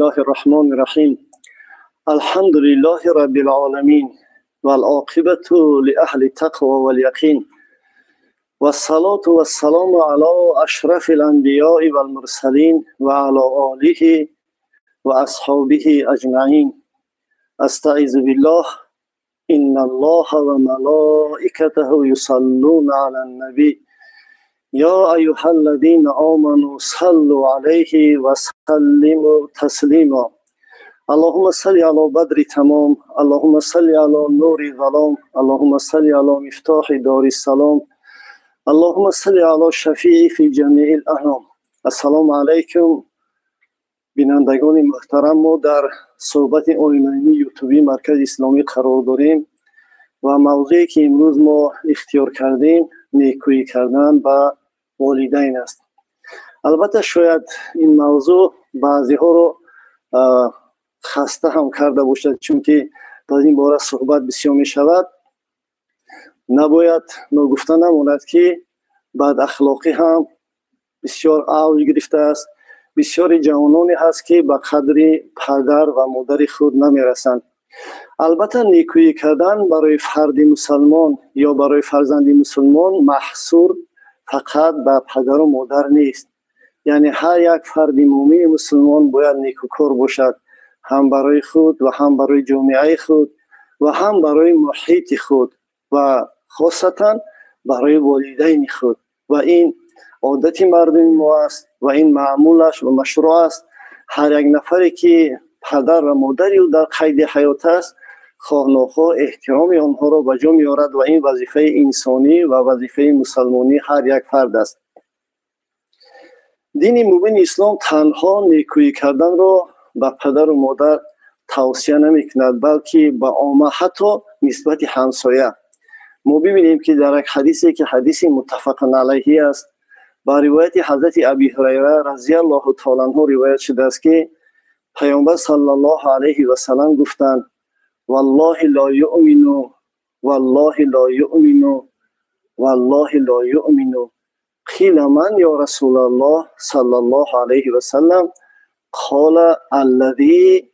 الله الرحمن الرحيم. الحمد لله رب العالمين والعاقبة لأهل التقوى واليقين والصلاة والسلام على أشرف الأنبياء والمرسلين وعلى آله وأصحابه أجمعين. أستعيذ بالله إن الله وملائكته يصلون على النبي يا أيها الذين آمنوا صلوا عليه وسلموا تسليما. اللهم صل على بدر تمام، اللهم صل على نور ظلام، اللهم صل على مفتاح دار السلام، اللهم صل على شفيع في جميع الأنام. السلام علیکم بینندگان محترم، ما در صحبت آنلاینی یوتیوبی مرکز اسلامی قرار داریم و موضوعی که امروز ما اختیار کردیم نیکویی کردن به والدین است. البته شاید این موضوع بعضی ها رو خسته هم کرده باشد، چون که در این باره صحبت بسیار می شود. نباید ناگفته نماند که بد اخلاقی هم بسیار اوج گرفته است. بسیاری جوانانی هست که به قدر پدر و مادر خود نمیرسند. البته نیکویی کردن برای فرد مسلمان یا برای فرزند مسلمان محصور فقط به پدر و مادر نیست. یعنی هر یک فرد مؤمن مسلمان باید نیکوکار باشد، هم برای خود و هم برای جامعه خود و هم برای محیط خود و خاصتا برای والدین خود. و این عادت مردم ما است و این معمول است و مشروع است. هر یک نفری که پدر و مادری او در قید حیات است، خواه ناخواه احترام آنها را به جا می‌آورد و این وظیفه انسانی و وظیفه مسلمانی هر یک فرد است. دین مبین اسلام تنها نیکویی کردن را به پدر و مادر توصیه نمی‌کند، بلکه به عامه، حتی نسبت همسایه. ما ببینیم که در یک حدیثی که حدیث متفق علیه است، با روایت حضرت ابی هریره رضی الله تعالی عنه روایت شده است که پیامبر صلی الله علیه و سلم گفتند: والله لا یؤمن، والله لا یؤمن، والله لا یؤمن. قیل من یا رسول الله صلی الله علیه و سلم؟ قال الذي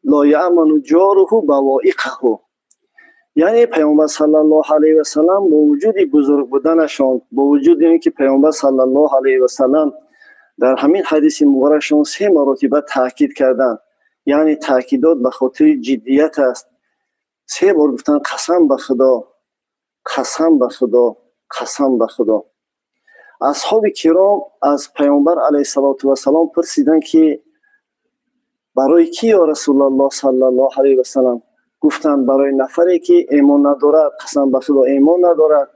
لا یأمن جاره بوائقه. یعنی پیامبر صلی الله علیه و سلم با وجود بزرگ بودنشان، با وجود اینکه پیامبر صلی الله علیه و سلم در همین حدیث مبارکشان سه مرتبه تاکید کردند، یعنی تاکیدات به خاطر جدیت است. سه بار گفتن قسم به خدا، قسم به خدا، قسم به خدا. اصحاب کرام از پیامبر علیه الصلاة و السلام پرسیدند که برای کی یا رسول الله صلی الله علیه و سلم؟ گفتند برای نفری که ایمان ندارد، قسم به خدا ایمان ندارد،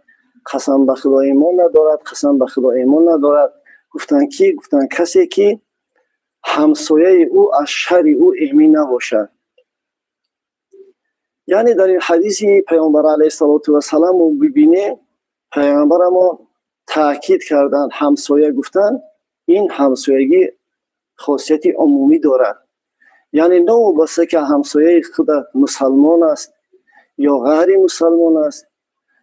قسم به خدا ایمان ندارد، قسم به خدا ایمان ندارد. گفتند کی؟ گفتند کسی که همسایه او از شر او ایمن نباشد. یعنی در این حدیث پیامبر علیه الصلاة و السلام ببینیم پیامبر ما تاکید کردند همسایه، گفتند این همسایگی خاصیت عمومی دارد. یعنی نه بسته که همسایه خود مسلمان است یا غیر مسلمان است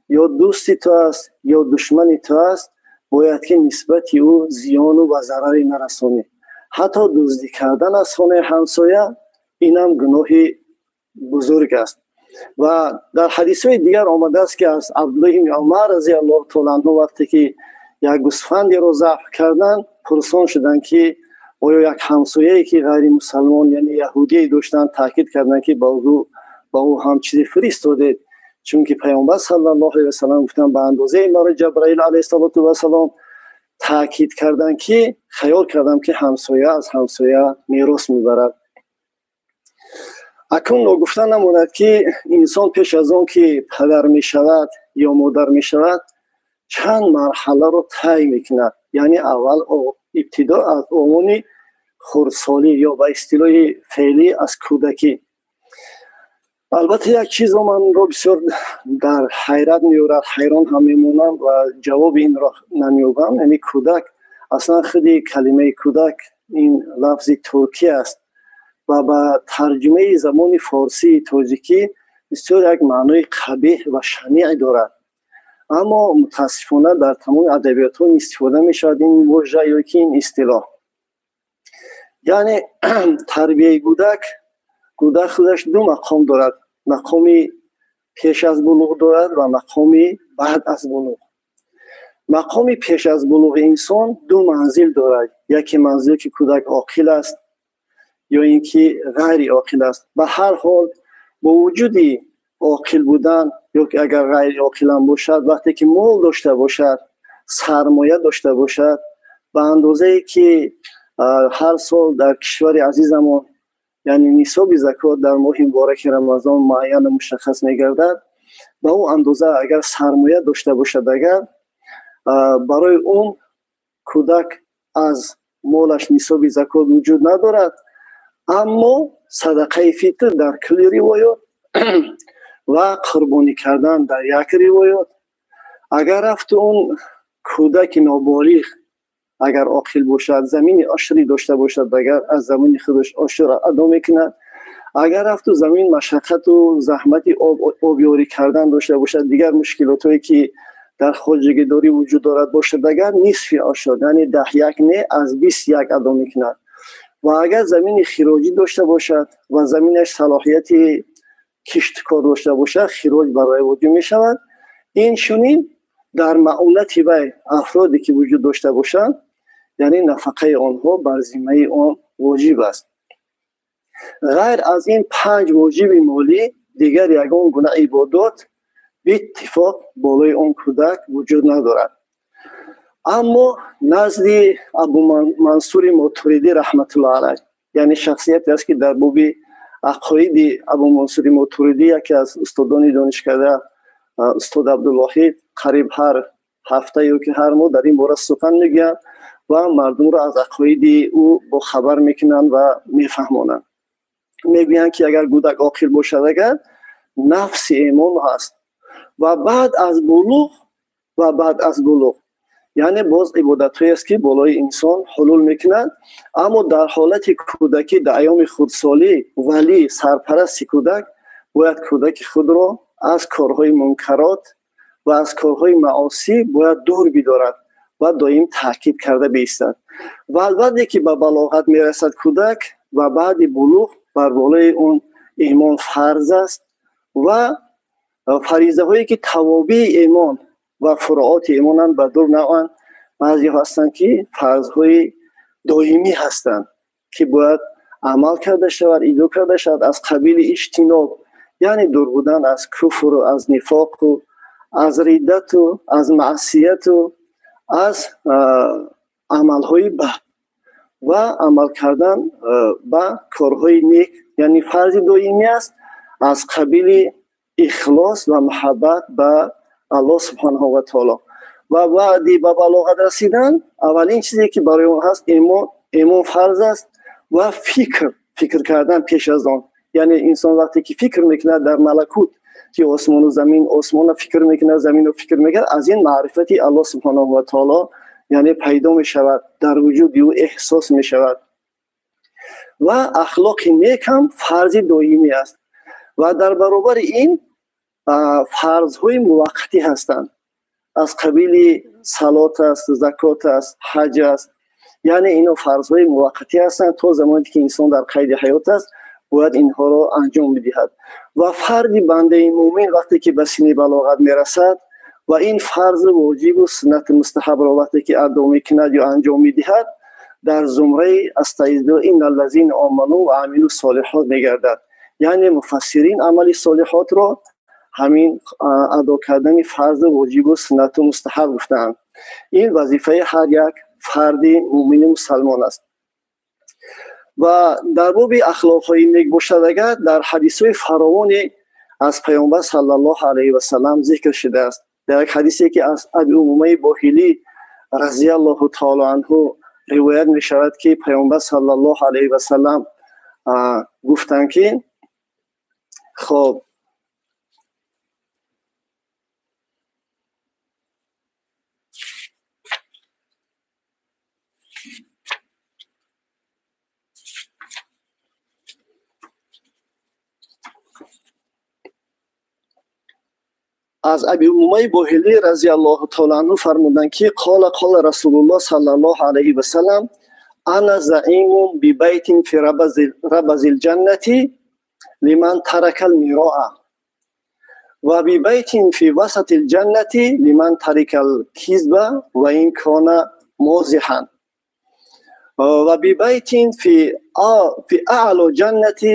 یا دوستی تو است یا دشمنی تو است، باید که نسبت او زیان و ضرری نرسانی. حتی دزدی کردن از خانه همسایه اینم گناه بزرگ است. و در حدیث های دیگر آمده است که از عبدالله بن عمر رضی الله تعالی عنه وقتی که یک گوسفندی را ذبح کردند، پرسان شدند که آیا یک همسایه‌ای که غیر مسلمان یعنی یهودی داشتند، تاکید کردند که با او هم چیزی فرستادید، چون که پیامبر صلی الله علیه و سلم گفتند به اندازه مرا جبرائیل علیه السلام تاکید کردند که خیال کردم که همسایه از همسایه میراث میبرد. اکنون ناگفته نماند که انسان پیش از آن که پدر میشود یا مادر میشود چند مرحله را طی میکند. یعنی اول ابتدا از اوان خردسالی یا به اصطلاح فعلی از کودکی. البته یک چیز رو من رو بسیار در حیرت میورد، حیران هم میمونم و جواب این را نمیوبم. یعنی کودک، اصلا خودی کلمه کودک این لفظ ترکی است و با ترجمه زبان فارسی تاجیکی بسیار یک معنای قبیح و شنیع دارد. Аммо мутаассифона дар тамоми адабиётҳо истифода мешавад ин вожа ё ки ин истилоҳ. Яъне тарбияи кӯдак, кӯдак худаш ду мақом дорад: мақоми пеш аз булуғ дорад ва мақоми баъд аз булуғ. Мақоми пеш аз булуғи инсон ду манзил дорад: яке манзил ки кӯдак оқил аст ё ин ки ғайриоқил аст. Ба ҳар ҳол бо вуҷуди оқил будан ё ки агар ғайриоқилам бошад, вақте ки мол дошта бошад, сармоя дошта бошад, ба андозае ки ҳар сол дар кишвари азизамон, яъне нисоби закот дар моҳи мубораки Рамазон муайяну мушаххас мегардад, ба ӯ андоза агар сармоя дошта бошад, агар барои он кӯдак аз молаш нисоби закот вуҷуд надорад, аммо садақаи фитр дар кулли ривоёт ва қурбонӣ кардан дар як ривоят. Агар рафту он кӯдаки ноболиғ агар оқил бошад, замини ошрӣ дошта бошад, агар аз замини худаш ошр адо мекунад. Агар рафту замин машаққату заҳмати обёрӣ кардан дошта бошад, дигар мушкилотҳое ки дар хоҷагидорӣ вуҷуд дорад бошад, агар нисфи ошр, яъне 10 як не, аз 21 адо мекунад. Ва агар замини хироҷӣ дошта бошад ва заминаш салоҳияти кишткор дошта бошад, хироҷ барои воҷиб мешавад. Инчунин дар маъунати вай афроде ки вуҷуд дошта бошанд, яъне нафақаи онҳо бар зиммаи он воҷиб аст. Ғайр аз ин панҷ воҷиби молӣ, дигар ягон гуна ибодот биттифоқ болои он кӯдак вуҷуд надорад. Аммо назди Абумансури Мотуридӣ раҳматуллоҳ алайҳ, яъне шахсияте аст ки дар боби ақоиди Абумансури Мотуридӣ яке аз устодони донишкарда, устод Абдулвоҳид, қариб ҳар ҳафта ё ки ҳар моҳ дар ин бора сухан мегӯянд ва мардумро аз ақоиди ӯ бохабар мекунанд ва мефаҳмонанд. Мегӯянд ки агар кӯдак оқил бошад, агар нафси имон ҳаст ва баъд аз булуғ, ва баъд аз булуғ яъне боз ибодатҳое аст ки болои инсон ҳулул мекунад, аммо дар ҳолати кӯдакӣ, дар айёми хурдсолӣ, валӣ, сарпарасти кӯдак бояд кӯдаки худро аз корҳои мункарот ва аз корҳои маосӣ бояд дур бидорад ва доим таъкид карда биистад. Ва албатте ки ба балоғат мерасад кӯдак ва баъди булуғ бар болои он имон фарз аст ва фаризаҳое ки тавобии имон ва фурӯоти имонанд ба дур навъанд. Баъзеҳо ҳастанд ки фарзҳои доимӣ ҳастанд ки бояд амал карда шавад, иҷро карда шавад, аз қабили иҷтиноб, яъне дур будан аз куфру аз нифоқу аз риддату аз маъсияту аз амалҳои бад ва амал кардан ба корҳои нек, яъне фарзи доимӣ аст аз қабили ихлос ва муҳаббат ба Аллоҳ субҳанаҳу ва таоло. Ва баъди ба балоғат расидан аввалин чизе ки барои он ҳаст имон фарз аст ва фикр кардан пеш аз он, яъне инсон вақте ки фикр мекунад дар малакут, ки осмону замин, осмонро фикр мекунад, заминро фикр мекунад, аз ин маърифати Аллоҳ субҳанаҳу ва таоло яъне пайдо мешавад, дар вуҷуди ӯ эҳсос мешавад. Ва ахлоқи нек ҳам фарзи доимӣ аст ва дар баробари ин фарзҳои муваққатӣ ҳастанд, аз қабили салот аст, закот аст, ҳаҷ аст. Яъне ино фарзҳои муваққатӣ ҳастанд, то замоне ки инсон дар қайди ҳаёт аст бояд инҳоро анҷом бидиҳад. Ва фарди бандаи мӯмин вақте ки ба синни балоғат мерасад ва ин фарзу воҷибу суннати мустаҳабро вақте ки адо мекунад ё анҷом медиҳад, дар зумраи астаизу инна аллазина оману ва амилу солиҳот мегардад. Яъне муфассирин амали солиҳотро ҳамин адо кардани фарзу воҷибу суннату мустаҳаб гуфтаанд. Ин вазифаи ҳар як фарди мӯмини мусалмон аст. Ва дар боби ахлоқҳои нек бошад, агар дар ҳадисҳои фаровоне аз Паёмбар саллаллоҳу алайҳи васалам зикр шудааст. Дар як ҳадисе ки аз Аби Умумаи Боҳилӣ разияллоҳу таоло анҳу ривоят мешавад ки Паёмбар саллаллоҳу алайҳи васалам гуфтанд ки хоб Аз Аби Умамаи Боҳилӣ разияллоҳу таала анҳу фармуданд, ки қола қола Расулуллоҳ саллаллоҳу алайҳи васаллам: ана заимун бибайтин фи рабазил ҷаннати лиман таракал мироа ва бибайтин фи васатил ҷаннати лиман тарикал кизба ва ин кона мозиҳан ва бибайтин фи аъло ҷаннати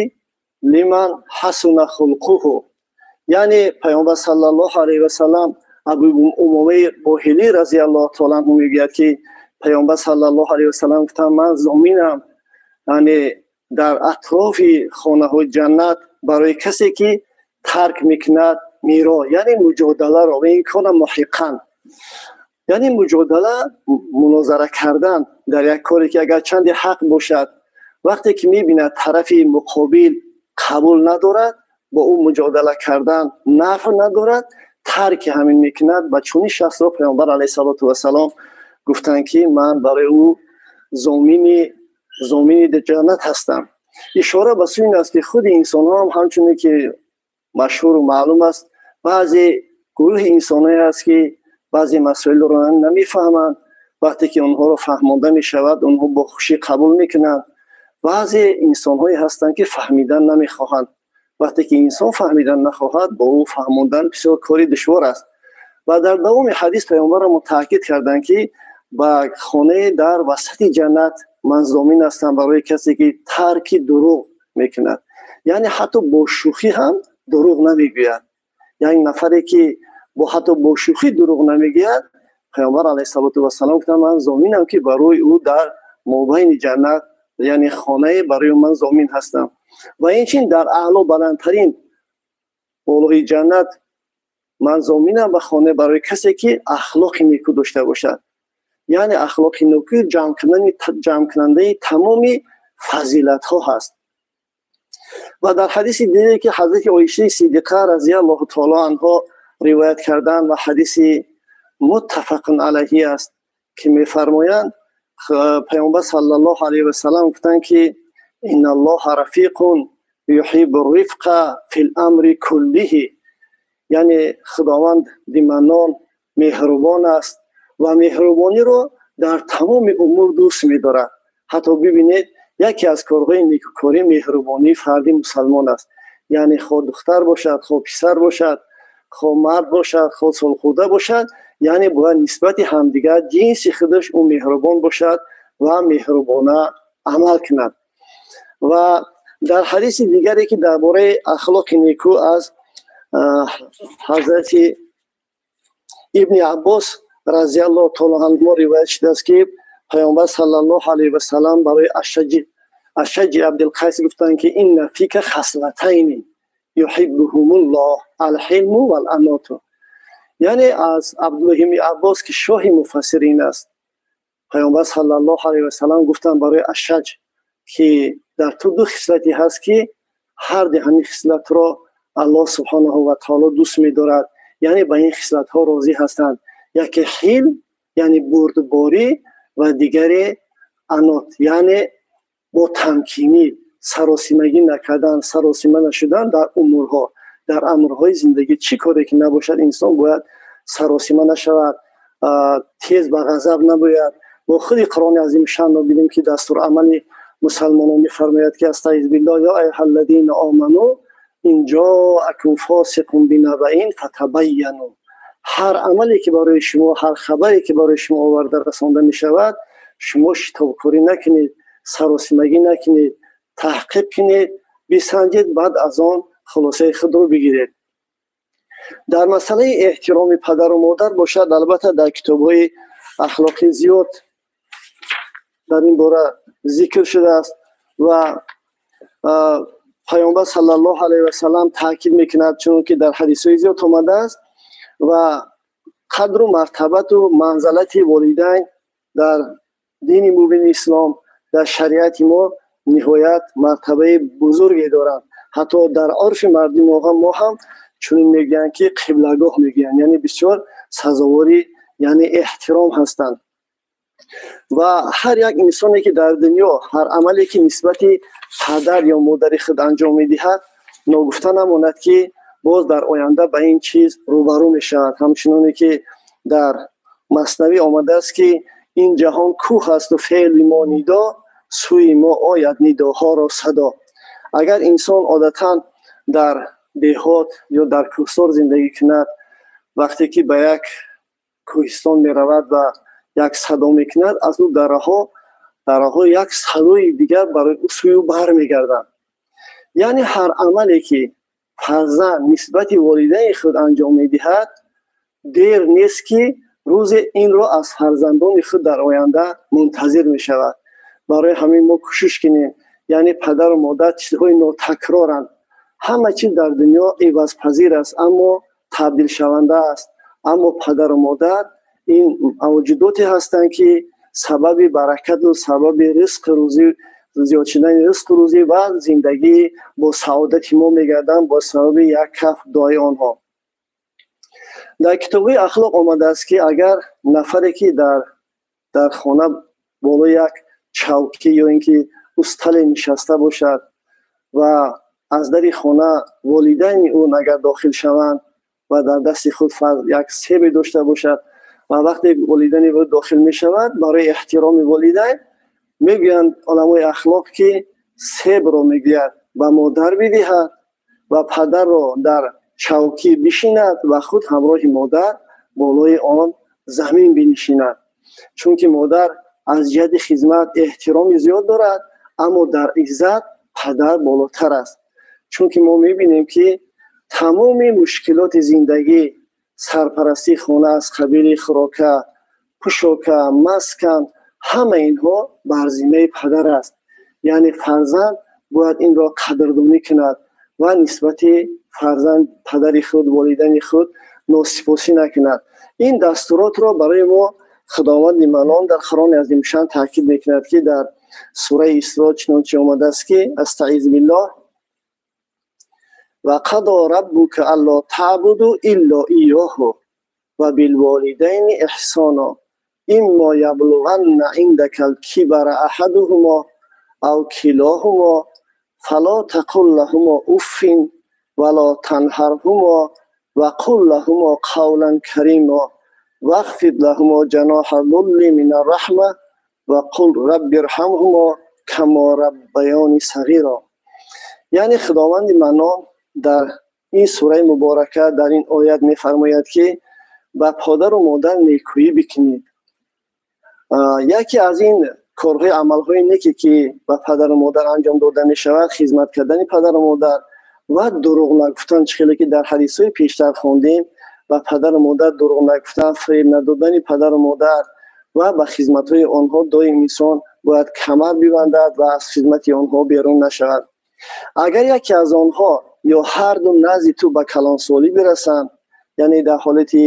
лиман ҳасуна хулқуҳу. Яъне Паёмбар саллаллоҳу алайҳи васаллам, Абу Умамаи Боҳилӣ разияллоҳу таала анҳу мегӯяд, ки Паёмбар саллаллоҳу алайҳи васаллам гуфтанд: ман зоминам, яъне дар атрофи хонаҳои ҷаннат барои касе ки тарк мекунад миро, яъне муҷодаларо, ва ин кона муҳиқан, яъне муҷодала, мунозара кардан дар як коре ки агар чанде ҳақ бошад, вақте ки мебинад тарафи муқобил қабул надорад, бо ӯ муҷодала кардан нафъ надорад, тарки ҳамин мекунад. Ва чунин шахсро Паёмбар алайҳиссалоту вассалом гуфтанд, ки ман барои ӯ зомини ҷаннат ҳастам. Ишора ба сӯи ин аст, ки худи инсонҳо ҳам, ҳамчуне ки машҳуру маълум аст, баъзе гурӯҳи инсонҳое ҳаст, ки баъзе масоилро намефаҳманд. Вақте ки онҳоро фаҳмонда мешавад, онҳо бо хушӣ қабул мекунанд. Баъзе инсонҳое ҳастанд, ки фаҳмидан намехоҳанд. Вақте ки инсон фаҳмидан нахоҳад, бо ӯ фаҳмондан бисёр кори душвор аст. Ва дар давоми ҳадис Паёмбарамо таъкид карданд, ки ба хонае дар васати ҷаннат ман зомин ҳастам барои касе ки тарки дурӯғ мекунад, яъне ҳатто бо шӯхӣ ҳам дурӯғ намегӯяд. Яъне нафаре ки бо ҳатто бо шӯхӣ дурӯғ намегӯяд, Паёмбар алайҳиссалоту вассалом гуфтанд: ман зоминам, ки барои ӯ дар мобайни ҷаннат, яъне хонае барои ман зомин ҳастам. Ва инчунин дар аъло, баландтарин болои ҷаннат ман зоминам ба хона барои касе ки ахлоқи некӯ дошта бошад. Яъне ахлоқи некӯ ҷамъкунандаи тамоми фазилатҳо ҳаст. Ва дар ҳадиси дигаре ки ҳазрати Оишаи Сиддиқа разияллоҳу таала анҳо ривоят карданд ва ҳадиси муттафақун алайҳи аст, ки мефармоянд, Паёмбар саллаллоҳу алайҳи васаллам гуфтанд, ки инналлоҳа рафиқун юҳиббу рифқа фил амри куллиҳи. Яъне Худованд диманнон меҳрубон аст ва меҳрубониро дар тамоми умур дӯст медорад. Ҳатто бибинед, яке аз корҳои некукорӣ меҳрубонии фарди мусалмон аст. Яъне хо духтар бошад, хо писар бошад, хо мард бошад, хо солхӯрда бошад, яъне бояд нисбати ҳамдигар ҷинси худаш ӯ меҳрубон бошад ва меҳрубона амал кунад. Ва дар ҳадиси дигаре ки дар бораи ахлоқи некӯ аз ҳазрати Ибни Аббос разияллоҳу таала анҳу ривоят шудааст, ки Паёмбар саллаллоҳу алайҳи васаллам барои Ашаҷи Абдулқайс гуфтанд, ки инна фика хаслатайни юҳиббуҳумуллоҳ алҳилму валаноту. Яъне аз Абдуллоҳ ибни Аббос, ки шоҳи муфассирин аст, Паёмбар саллаллоҳу алайҳи васаллам гуфтанд барои Ашаҷ, ки дар ту ду хислате ҳаст, ки ҳар ду ҳамин хислатро Аллоҳ субҳонаҳу ва таоло дӯст медорад, яъне ба ин хислатҳо розӣ ҳастанд. Яке ҳилм, яъне бурдборӣ, ва дигаре анот, яъне бо тамкинӣ, саросимагӣ накардан, саросима нашудан дар умурҳо, дар амрҳои зиндагӣ. Чӣ коре ки набошад, инсон бояд саросима нашавад, тез ба ғазаб набояд. Бо худи Қуръони азимушшаънро бинем, ки дастурамали мусалмонон мефармояд, ки астаиз биллоҳ: ё айюҳаллазина оману ин ҷоакум фосиқун бинабаин фатабайяну. Ҳар амале ки барои шумо, ҳар хабаре ки барои шумо оварда расонда мешавад, шумо шитобкорӣ накунед, саросимагӣ накунед, таҳқиқ кунед, бисанҷед, баъд аз он хулосаи худро бигиред. Дар масъалаи эҳтироми падару модар бошад, албатта дар китобҳои ахлоқӣ зиёд дар ин бора зикр шудааст ва Паёмбар саллаллоҳу алайҳи васаллам таъкид мекунад, чунки дар ҳадисҳои зиёд омадааст ва қадру мартабату манзалати волидайн дар дини мубини ислом, дар шариати мо ниҳоят мартабаи бузурге доранд. Ҳатто дар урфи мардуми мо ҳам чунин мегӯянд, ки қиблагоҳ мегӯянд, яъне бисёр сазовори, яъне эҳтиром ҳастанд. Ва ҳар як инсоне ки дар дунё ҳар амале ки нисбати падар ё модари худ анҷом медиҳад, ногуфта намонад, ки Боз дар оянда ба ин чиз рӯбарӯ мешавад. Ҳамчуноне ки дар Маснавӣ омадааст, ки ин ҷаҳон кӯҳ асту феъли мо нидо, сӯи мо ояд нидоҳоро садо. Агар инсон одатан дар деҳот ё дар кӯҳсор зиндагӣ кунад, вақте ки ба як кӯҳистон меравад ва як садо мекунад, аз ӯ дараҳо як садои дигар барои ӯ сӯи ӯ бармегарданд. Яъне ҳар амале ки фарзанд нисбати волидайни худ анҷом медиҳад, дер нест, ки рӯзе инро аз фарзандони худ дар оянда мунтазир мешавад. Барои ҳамин мо кӯшиш кунем, яъне падару модар чизҳои нотакроранд. Ҳама чиз дар дунё ивазпазир аст, аммо табдилшаванда аст. Аммо падару модар ин мавҷудоте ҳастанд, ки сабаби баракату сабаби ризқу рӯзӣ, зиёд шудани ризқу рӯзӣ ва зиндагӣ бо саодати мо мегарданд бо сабаби як каф дуои онҳо. Дар китобҳои ахлоқ омадааст, ки агар нафаре ки дар хона болои як чавкӣ ё ин ки устале нишаста бошад ва аз дари хона волидайни ӯ агар дохил шаванд ва дар дасти худ як себе дошта бошад ва вақте волидайни ӯ дохил мешавад, барои эҳтироми волидайн мегӯянд оламои ахлоқ, ки себро мегӯяд ба модар бидиҳад ва падарро дар чавкӣ бишинад ва худ ҳамроҳи модар болои он замин бинишинад, чунки модар аз ҷиҳати хизмат эҳтироми зиёд дорад, аммо дар иззат падар болотар аст. Чунки мо мебинем, ки тамоми мушкилоти зиндагӣ, сарпарастии хона аз қабили хӯрока, пӯшока, маскан, ҳама инҳо бар зиммаи падар аст. Яъне фарзанд бояд инро қадрдонӣ кунад ва нисбати фарзанд падари худ, волидайни худ носипосӣ накунад. Ин дастуротро барои мо Худованди Манон дар Қуръони Азимшан таъкид мекунад, ки дар сураи Исро чунончи омадааст, ки астаизу биллоҳ: ва қадо раббука алло таъбуду илло иёҳу ва билволидайни эҳсоно иммо яблуғанна индака алкибара аҳадуҳумо ав килоҳумо фало тақул лаҳумо уффин вало танҳарҳумо ва қул лаҳумо қавлан каримо вахфид лаҳумо ҷаноҳа зулли мина рраҳма ва қул рабби ирҳамҳумо камо раббаёни сағиро. Яъне Худованди Маннон дар ин сураи муборака, дар ин оят мефармояд, ки ба падару модар некӯӣ бикунед. Яке аз ин корҳои, амалҳои неке, ки ба падару модар анҷом дода мешавад, хизмат кардани падару модар ва дурӯғ нагуфтан. Чӣ хеле ки дар ҳадисҳои пештар хондем, ба падару модар дурӯғ нагуфтан, фиреб надодани падару модар ва ба хизматҳои онҳо доим инсон бояд камар бибандад ва аз хизмати онҳо берун нашавад. Агар яке аз онҳо ё ҳарду назди ту ба калонсолӣ бирасанд, яъне дар ҳолати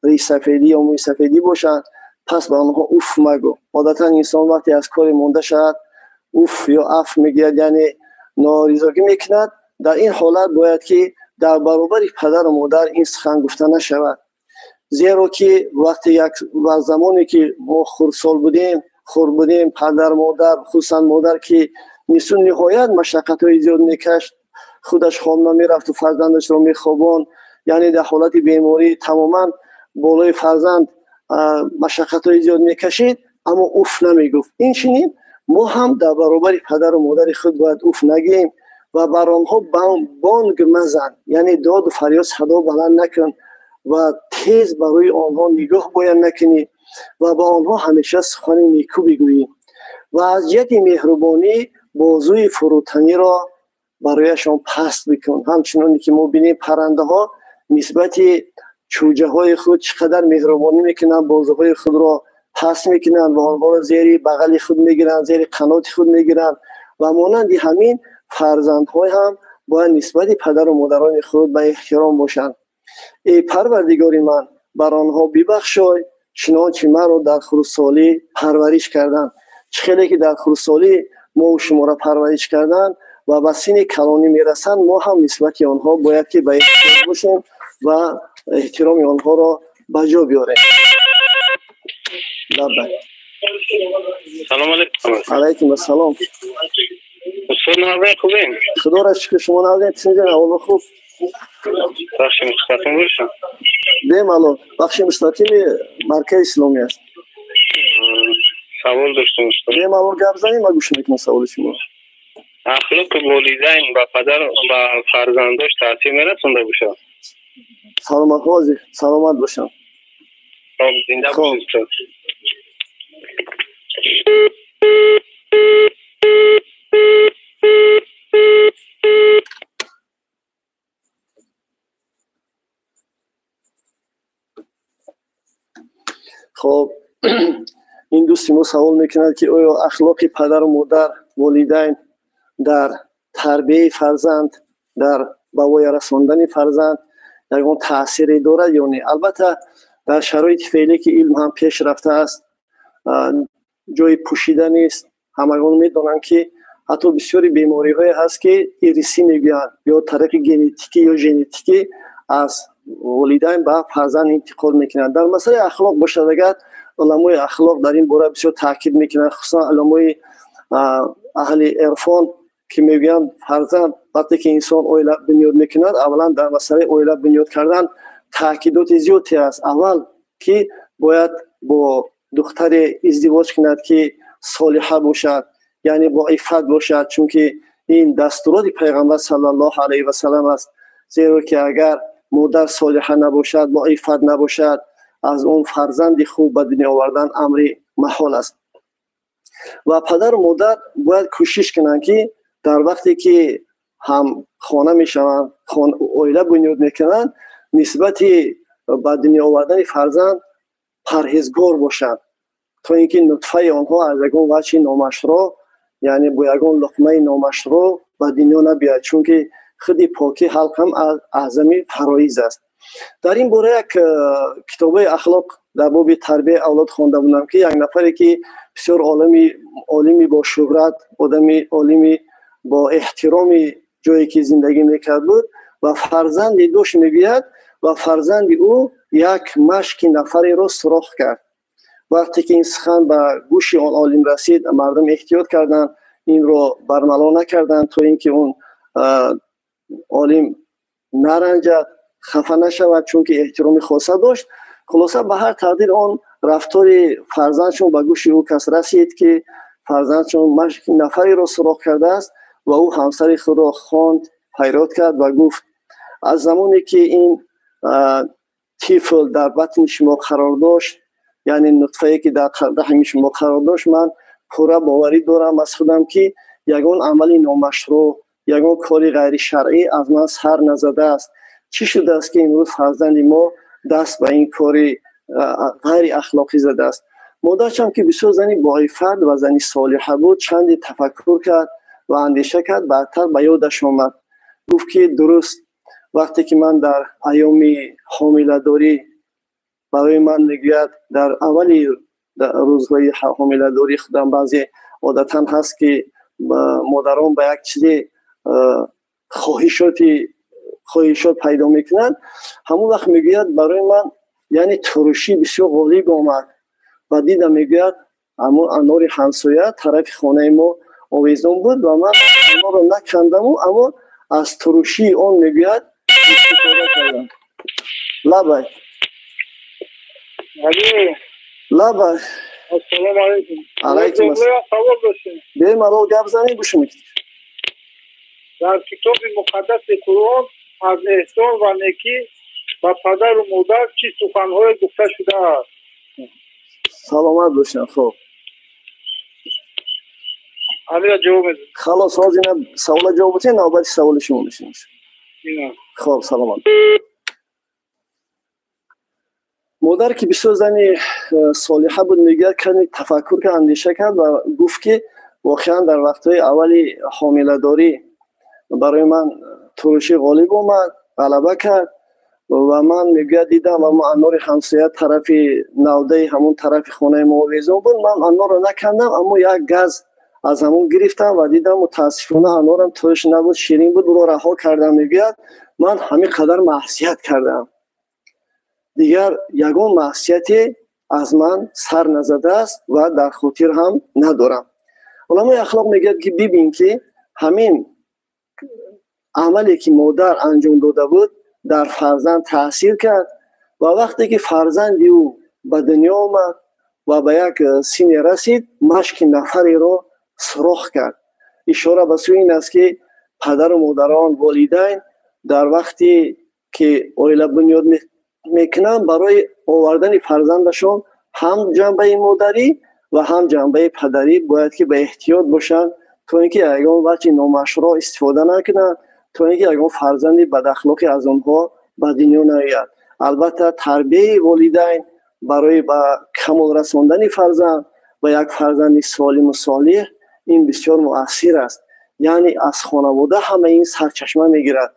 ришсафедӣ ё мӯйсафедӣ бошанд, пас ба онҳо уф магӯ. Одатан инсон вақте аз коре монда шавад, уф ё аф мегӯяд, яъне норизогӣ мекунад. Дар ин ҳолат бояд, ки дар баробари падару модар ин сухан гуфта нашавад, зеро ки вақте як ва замоне ки мо хурдсол будем, хурд будем, падар, модар, хусусан модар, ки нису ниҳоят машаққатҳои зиёд мекашт, худаш хоб намерафту фарзандашро мехобонд, яъне дар ҳолати беморӣ тамоман болои фарзанд машаққатҳои зиёд мекашид, аммо уф намегуфт. Инчунин мо ҳам дар баробари падару модари худ бояд уф нагӯем ва бар онҳо бонг мазан, яъне доду фарёд, садо баланд накун ва тез ба рӯи онҳо нигоҳ бояд накунӣ ва ба онҳо ҳамеша сухани некӯ бигӯӣ ва аз ҷиҳати меҳрубонӣ бозуи фурӯтаниро барояшон паст бикун. Ҳамчуноне ки мо бинем, паррандаҳо нисбати чӯҷаҳои худ чӣ қадар меҳрубонӣ мекунанд, бозуҳои худро паст мекунанд ва онҳоро зери бағали худ мегиранд, зери қаноти худ мегиранд. Ва монанди ҳамин фарзандҳой ҳам бояд нисбати падару модарони худ ба эҳтиром бошанд. Эй Парвардигори ман, бар онҳо бибахшой, чунончи маро дар хурдсолӣ парвариш карданд. Чӣ хеле ки дар хурдсолӣ мо шуморо парвариш карданд ва ба синни калонӣ мерасанд, мо ҳам нисбати онҳо бояд, ки ба эҳтиёт бошем ва эҳтироми онҳоро ба ҷо биёрем. Салом алейкум. Алайкум ассалом. Устод, нағзед, хубем? Худоро шукр, шумо нағзед? Тинҷан, аввало хуб? Бахши мустақим бошад? Бемалол, бахши мустақими Маркази Исломӣ аст. Савол доштам, устод. Бемалол гап занед, ман гӯш мекунам саволи шумо. Ахлоқи волидайн ба падар ба фарзандош таъсир мерасонда бошад? Саломат ҳозир, саломат бошам. Хоб, зинда бошед, устод. Хоб, ин дӯсти мо савол мекунад, ки оё ахлоқи падару модар, волидайн дар тарбияи фарзанд, дар ба воя расондани фарзанд ягон таъсире дорад ё не? Албатта, дар шароити феълӣ, ки илм ҳам пеш рафтааст, ҷои пӯшида нест. Ҳамагон медонанд, ки ҳатто бисёри бемориҳое ҳаст, ки ирисӣ мегӯянд, ё тариқи генетикӣ ё женетикӣ аз волидайн ба фарзанд интиқол мекунанд. Дар масъалаи ахлоқ бошад, агар уламои ахлоқ дар ин бора бисёр таъкид мекунанд, хусусан уламои аҳли ирфон, ки мегӯянд, фарзанд вақте ки инсон оила бунёд мекунад, аввалан дар масъалаи оила бунёд кардан таъкидоти зиёде аст. Аввал ки бояд бо духтаре издивоҷ кунад, ки солиҳа бошад, яъне бо иффат бошад, чунки ин дастуроти Пайғамбар саллаллоҳу алайҳи васаллам аст. Зеро ки агар модар солиҳа набошад, бо иффат набошад, аз он фарзанди хуб ба дунё овардан амри маҳол аст. Ва падару модар бояд кӯшиш кунанд, ки дар вақте ки ҳам хона мешаванд, оила бунёд мекунанд, нисбати ба дунё овардани фарзанд парҳезгор бошанд, то ин ки нутфаи онҳо аз ягон ваҷҳи номашроъ, яъне бо ягон луқмаи номашроъ ба дунё набиёяд, чунки худи покӣ ҳалқ ҳам аз аъзами фароиз аст. Дар ин бора як китобаи ахлоқ дар боби тарбияи авлод хонда будам, ки як нафаре, ки бисёр олими бо шӯҳрат, одами олими бо эҳтироми ҷое ки зиндагӣ мекард буд ва фарзанде дошт, мегӯяд, ва фарзанди ӯ як машки нафареро сурох кард. Вақте ки ин сухан ба гӯши он олим расид, мардум эҳтиёт карданд, инро бармало накарданд, то ин ки он олим наранҷад, хафа нашавад, чунки эҳтироми хоса дошт. Хулоса, ба ҳар тақдир он рафтори фарзандшон ба гӯши ӯ кас расид, ки фарзандшон машки нафареро сурох кардааст, ва ӯ ҳамсари худро хонд, файрод кард ва гуфт: аз замоне ки ин тифл дар батни шумо қарор дошт, яъне нутфае ки дар раҳми шумо қарор дошт, ман пурра боварӣ дорам аз худам, ки ягон амали номашрӯъ, ягон кори ғайришаръӣ аз ман сар назадааст. Чӣ шудааст, ки имрӯз фарзанди мо даст ба ин кори ғайриахлоқӣ задааст? Модарчам, ки бисёр зани боифат ва зани солиҳа буд, чанде тафаккур кард ва андеша кард, баъдтар ба ёдаш омад, гуфт ки дуруст, вақте ки ман дар айёми ҳомиладорӣ, барои ман, мегӯяд, дар аввали рӯзҳои ҳомиладорӣ худам баъзе одатан ҳаст, ки модарон ба як чизе хоҳишот пайдо мекунанд, ҳамон вақт, мегӯяд, барои ман, яъне турушӣ бисёр ғолиб омад ва дидам, мегӯяд, ҳамон анори ҳамсоя тарафи хонаи мо овезон буд ва ман анорро накандаму, аммо аз турушии он, мегӯяд, истифода кардам. Лабай. Лабай. Ассалому алайкум. Алайкум ассалом. Савол доштем. Бемалол гап занед, гӯш мекунед. Дар китоби муқаддаси Қуръон аз эҳсон ва некӣ ба падару модар чӣ суханҳое гуфта шудааст? Саломат бошанд. Хоб, ҳамира ҷавоб медиҳед. Халос, ҳозир ина савола ҷавоб бутед, навбати саволи шумо мешавад. Хоб, саломат. Модар, ки бисёр зани солиҳа буд, мегӯяд, каме тафаккур кард, андеша кард ва гуфт, ки воқеан дар вақтҳои аввали ҳомиладорӣ барои ман турушӣ ғолиб омад, ғалаба кард ва ман, мегӯяд, дидам ва анори ҳамсоя тарафи навдаи ҳамон тарафи хонаи мо овезон буд. Ман анорро накандам, аммо як газ аз ҳамон гирифтам ва дидам, мутаассифона, анорам туруш набуд, ширин буд, ӯро раҳо кардам. Мегӯяд, ман ҳамин қадар маъсият кардам, дигар ягон маъсияте аз ман сар назадааст ва дар хотир ҳам надорам. Уламои ахлоқ мегӯяд, ки бибин, ки ҳамин амале ки модар анҷом дода буд, дар фарзанд таъсир кард ва вақте ки фарзанди ӯ ба дунё омад ва ба як синне расид, машки нафареро сурох кард. Ишора ба сӯи ин аст, ки падару модарон, волидайн дар вақте ки оила бунёд мекунанд, барои овардани фарзандашон ҳам ҷанбаи модарӣ ва ҳам ҷанбаи падарӣ бояд ки ба эҳтиёт бошанд, то ин ки ягон ваҷҳи номашруъ истифода накунанд, то ин ки ягон фарзанди бадахлоқӣ аз онҳо ба дунё наояд. Албатта, тарбияи волидайн барои ба камол расондани фарзанд ва як фарзанди солиму солеҳ ин бисёр муассир аст. Яъне аз хонавода ҳама ин сарчашма мегирад,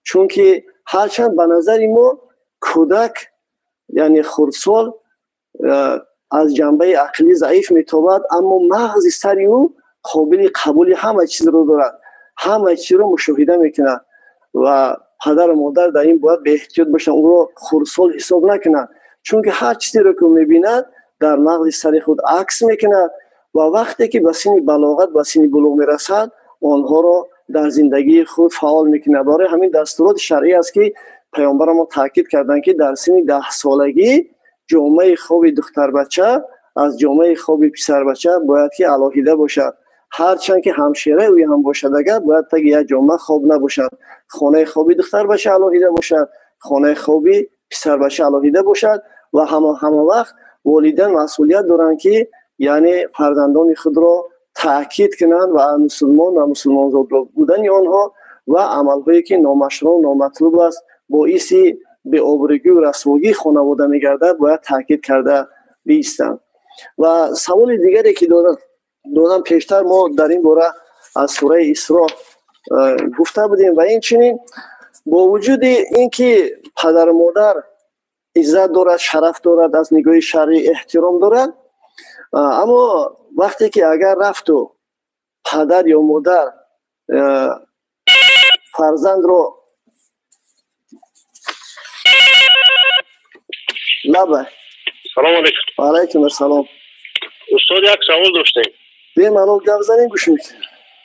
чунки ҳарчанд ба назари мо кӯдак, яъне хурдсол, аз ҷанбаи ақлӣ заиф метобад, аммо мағзи сари ӯ қобили қабули ҳама чизро дорад, ҳама чизро мушоҳида мекунад ва падару модар дар ин бояд беэҳтиёт бошанд, ӯро хурдсол ҳисоб накунанд, чунки ҳар чизеро ки ӯ мебинад дар мағзи сари худ акс мекунад ва вақте ки ба синни балоғат, ба синни булуғ мерасад, онҳоро дар зиндагии худ фаъол мекунад. Барои ҳамин дастуроти шаръӣ аст, ки паёмбарамо таъкид карданд, ки дар синни 10-солагӣ ҷомаи хоби духтарбача аз ҷомаи хоби писарбача бояд ки алоҳида бошад. Ҳарчанд ки ҳамшираи ӯ ҳам бошад, агар бояд таги як ҷома хоб набошад. Хонаи хоби духтарбача алоҳида бошад, хонаи хоби писарбача алоҳида бошад ва ҳама вақт волидайн масъулият доранд, ки яъне фарзандони худро таъкид кунанд ва мусулмон ва мусулмонзод будани онҳо ва амалҳое ки номашруъ, номатлуб аст, боиси беобрӯгию расвогии хонавода мегардад, бояд таъкид карда биистанд. Ва саволи дигаре ки додам, пештар мо дар ин бора аз сураи Исро гуфта будем. Ва инчунин бо вуҷуди ин ки падару модар иззат дорад, шараф дорад, аз нигоҳи шаръӣ эҳтиром дорад, аммо вақте ки агар рафту падар ё модар фарзандро лаба. Салом алейкум. Ва алайкум ассалом. Устод, як савол доштем. Бемалол гап занем, гӯш мекунем.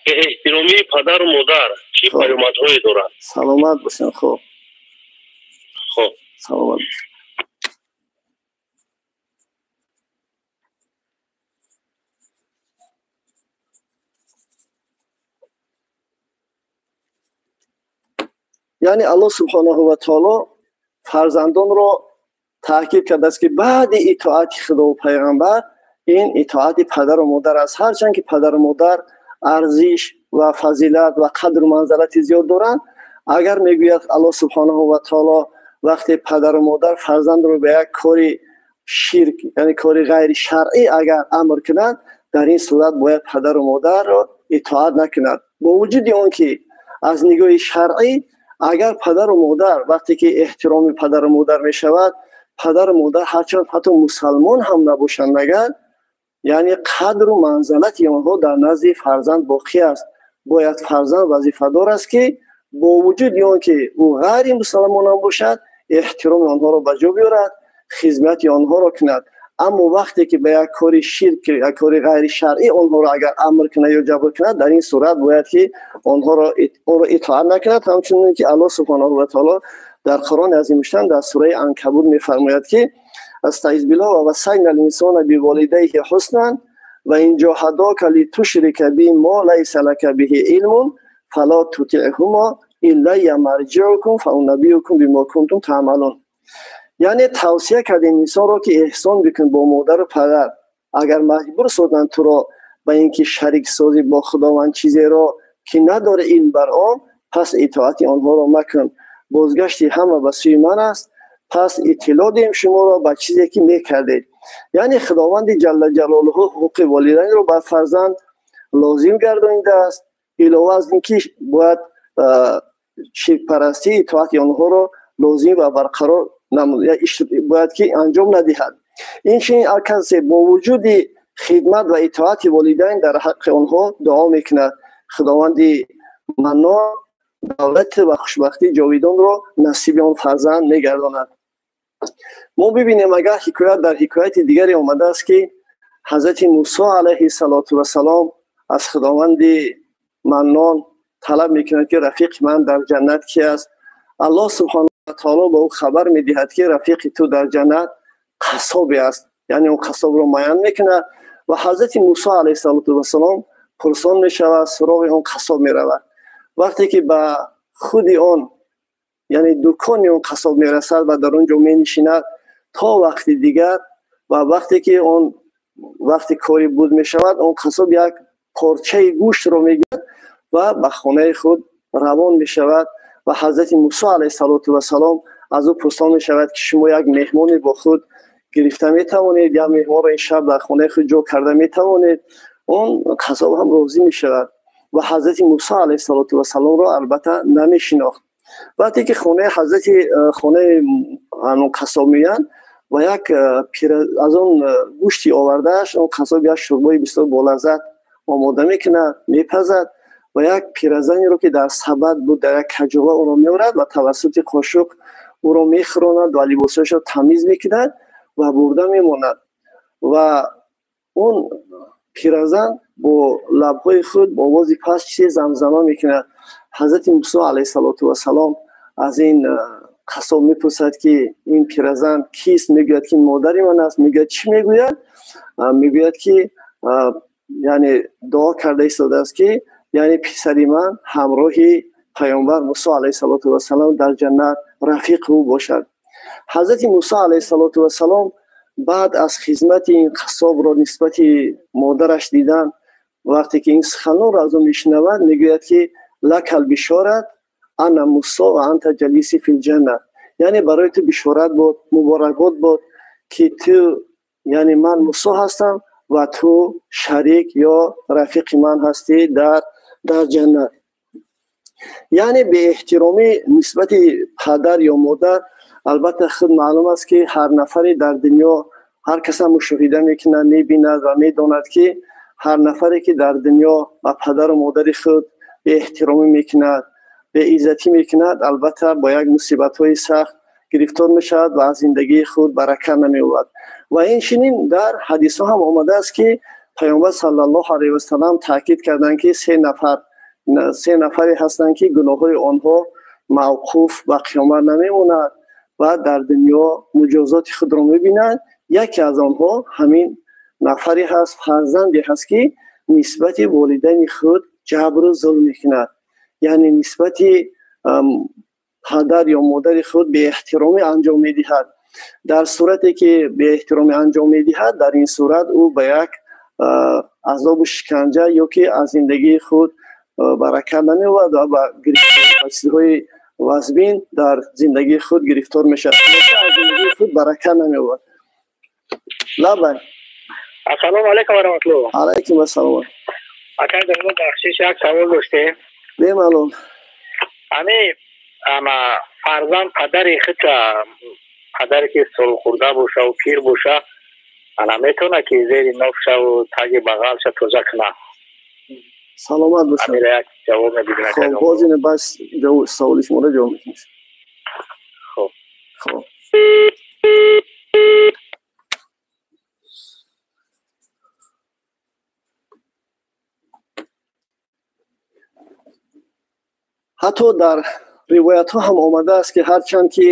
Эҳтиромии падару модар чӣ паёмадҳое дорад? Саломат бошем. Хуб. Хуб. Саломат бошем. Яъне Аллоҳ субҳонаҳу ва таоло фарзандонро таъкид кардааст, ки баъди итоати Худову пайғамбар ин итоати падару модар аст. Ҳарчанд ки падару модар арзиш ва фазилат ва қадру манзалати зиёд доранд, агар мегӯяд Аллоҳ субҳонаҳу ва таоло, вақте падару модар фарзандро ба як кори ширк, яъне кори ғайри шаръӣ агар амр кунанд, дар ин сурат бояд падару модарро итоат накунад. Бо вуҷуди он ки аз нигоҳи шаръӣ агар падару модар, вақте ки эҳтироми падару модар мешавад, падару модар ҳарчанд ҳатто мусалмон ҳам набошанд, агар яъне қадру манзалати онҳо дар назди фарзанд боқӣ аст, бояд фарзанд вазифадор аст, ки бо вуҷуди он ки ӯ ғайри мусалмон ҳам бошад, эҳтироми онҳоро ба ҷо биёрад, хизмати онҳоро кунад. Аммо вақте ки ба як кори ширк, як кори ғайри шаръӣ онҳоро агар амр кунад ё ҷабр кунад, дар ин сурат бояд ки онро итоат накунад. Ҳамчунин ки Аллоҳ субҳонаҳу ва таоло дар Қуръони азимушшан дар сураи Анкабут мефармояд, ки астаиз биллоҳ ва вассайна линсона биволидайҳи ҳуснан ва ин ҷоҳадока литушрика би мо лайса лака биҳи илмун фало тутиъҳумо илайя марҷиукум фаунаббиукум бимо кунтум таъмалун. Яъне тавсия кардем инсонро, ки эҳсон бикун бо модару падар. Агар маҷбур созанд туро ба ин ки шарик созӣ бо Худованд чизеро ки надори илм бар он, пас итоати онҳоро макун. Бозгашти ҳама ба сӯи ман аст, пас иттилоъ диҳем шуморо ба чизе ки мекардед. Яъне Худованди ҷалла ҷалолуҳу ҳуқуқи волидайнро ба фарзанд лозим гардонидааст. Илова аз ин ки бояд ширкпарастӣ итоати онҳоро лозим ва барқарор бояд ки анҷом надиҳад. Инчунин касе бо вуҷуди хидмат ва итоати волидайн дар ҳаққи онҳо дуо мекунад, Худованди Маннон давлат ва хушбахтии ҷовидонро насиби он фарзанд мегардонад. Мо бибинем, агар ҳикоят дар ҳикояти дигаре омадааст, ки ҳазрати Мусо алайҳи салоту вассалом аз Худованди Маннон талаб мекунад, ки рафиқи ман дар ҷаннат ки аст. Аллоҳ субҳонаҳу таоло ба ӯ хабар медиҳад, ки рафиқи ту дар ҷаннат қассобе аст, яъне он қассобро муайян мекунад. Ва ҳазрати Мусо алайҳиссалоту вассалом пурсон мешавад, суроғи он қассоб меравад. Вақте ки ба худи он, яъне дукони он қассоб мерасад ва дар он ҷо менишинад то вақти дигар, ва вақте ки он вақти кори буд мешавад, он қассоб як порчаи гӯштро мегирад ва ба хонаи худ равон мешавад. Ва ҳазрати Мусо алайҳиссалоту вассалом аз ӯ пурсон мешавад, ки шумо як меҳмоне бо худ гирифта метавонед, як меҳмонро ин шаб дар хонаи худ ҷо карда метавонед? Он қассоб ҳам розӣ мешавад ва ҳазрати Мусо алайҳиссалоту вассаломро албатта намешинохт. Вақте ки хонаи ҳазрати хонаи он қассоб меоянд ва як аз он гӯшти овардааш он қассоб як шӯрбои бисёр болаззат омода мекунад, мепазад ва як пиразанеро, ки дар сабад буд, дар як каҷова, ӯро меорад ва тавассути қошуқ ӯро мехӯронад ва либосҳояшро тамиз мекунад ва бурда мемонад. Ва он пиразан бо лабҳои худ бо овози паст чизе замзама мекунад. Ҳазрати Мусо алайҳиссалоту вассалом аз ин қассоб мепурсад, ки ин пиразан кист? Мегӯяд, ки модари ман аст. Мегӯяд, чӣ мегӯяд? Мегӯяд, ки яъне дуо карда истодааст, ки яъне писари ман ҳамроҳи паёмбар Мусо алайҳиссалоту вассалом дар ҷаннат рафиқи ӯ бошад. Ҳазрати Мусо алайҳиссалоту вассалом баъд аз хизмати ин қассобро нисбати модараш дидан, вақте ки ин суханонро аз ӯ мешунавад, мегӯяд, ки лакал бишорат, ана Мусо ва анта ҷалиси фил ҷаннат, яъне барои ту бишорат буд, муборакбод буд, ки ту, яъне ман Мусо ҳастам ва ту шарик ё рафиқи ман ҳастӣ дар ҷаннат. Яъне беэҳтиромӣ нисбати падар ё модар, албатта худ маълум аст, ки ҳар нафаре дар дунё, ҳар каса мушоҳида мекунад, мебинад ва медонад, ки ҳар нафаре, ки дар дунё ба падару модари худ беэҳтиромӣ мекунад, беиззатӣ мекунад, албатта бо як мусибатҳои сахт гирифтор мешавад ва аз зиндагии худ барака намеёбад. Ва инчунин дар ҳадисҳо ҳам омадааст, ки паёмбар саллаллоҳу алайҳи васалам таъкид карданд, ки се нафаре ҳастанд, ки гуноҳҳои онҳо мавқуф ба қиёмат намемонад ва дар дунё муҷозоти худро мебинанд. Яке аз онҳо ҳамин нафаре ҳаст, фарзанде ҳаст, ки нисбати волидайни худ ҷабру зулм мекунад, яъне нисбати падар ё модари худ беэҳтиромӣ анҷом медиҳад. Дар сурате ки беэҳтиромӣ анҷом медиҳад, дар ин сурат ӯ ба як азобу шиканҷа ё ки аз зиндагии худ баракат намеёбад ва ба чизҳои вазбин дар зиндагии худ гирифтор мешавад, аз зиндагии худ баракат намеёбад. Лабай. Ассалому алайкум ва раҳматуллоҳ. Алайкум ассалом. Акай, дар бахшиш, як савол доштем. Бемалол. Ами ама фарзанд падари худша, падаре ки солхӯрда бошаву пир боша, ана метавона ки зери нофшаву таги бағалша тоза кунад? Саломат бошад. Амира як ҷавоб медидем. Хоб, боз ина бас саволи шуморо ҷавоб мекунем. Хоб. Хоб. Ҳатто дар ривоятҳо ҳам омадааст, ки ҳарчанд ки